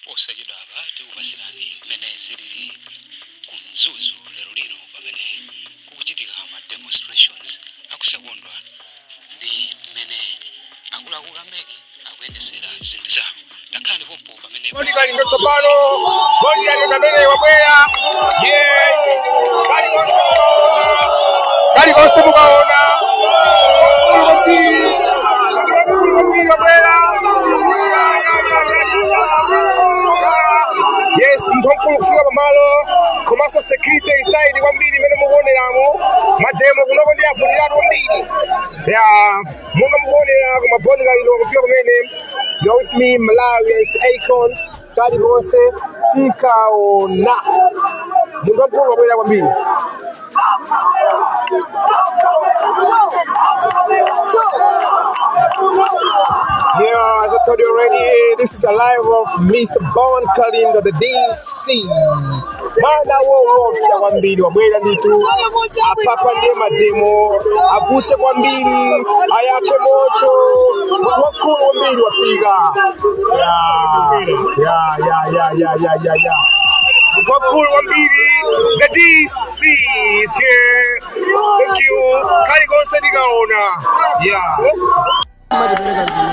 Posachedwapa tikupatsirani mmene zilili ku Mzuzu lero lino pamene kukuchitika ma demonstrations akusakondwa ndi mmene akuluakulu a MEC akuyendetsera zinthu zawo. Takhalani pompo pamene Bon Kalindo tsopano, Bon Kalindo amene wabwera. Yes, kalikonse mukaona, kalikonse mukaona, wakulu kwambiri, wakulu kwambiri wabwera. Yes, munthu wamkulu kufika pamalo, komanso security ili tight kwambiri imene mukuoneramo. Mademo kunoko ndi avutiratu kwambiri ya monga mukuonera, koma Bon Kalindo kufika kumene. You're with me, Malawians Akon. Kalikonse tikaona, munthu wamkulu wabwera kwambiri. Yeah, as I told you already, this is a live of Mr. Bon Kalindo, the DC. Mwana woopsa kwambiri wabwera ndithu apapa, ndiye mademo avute kwambiri, ayake moto. Wamkulu kwambiri wafika. Yeah. Wamkulu kwambiri, the DC is here. Thank you. Kalikonse tikaona. Yeah. Matipereka ndine.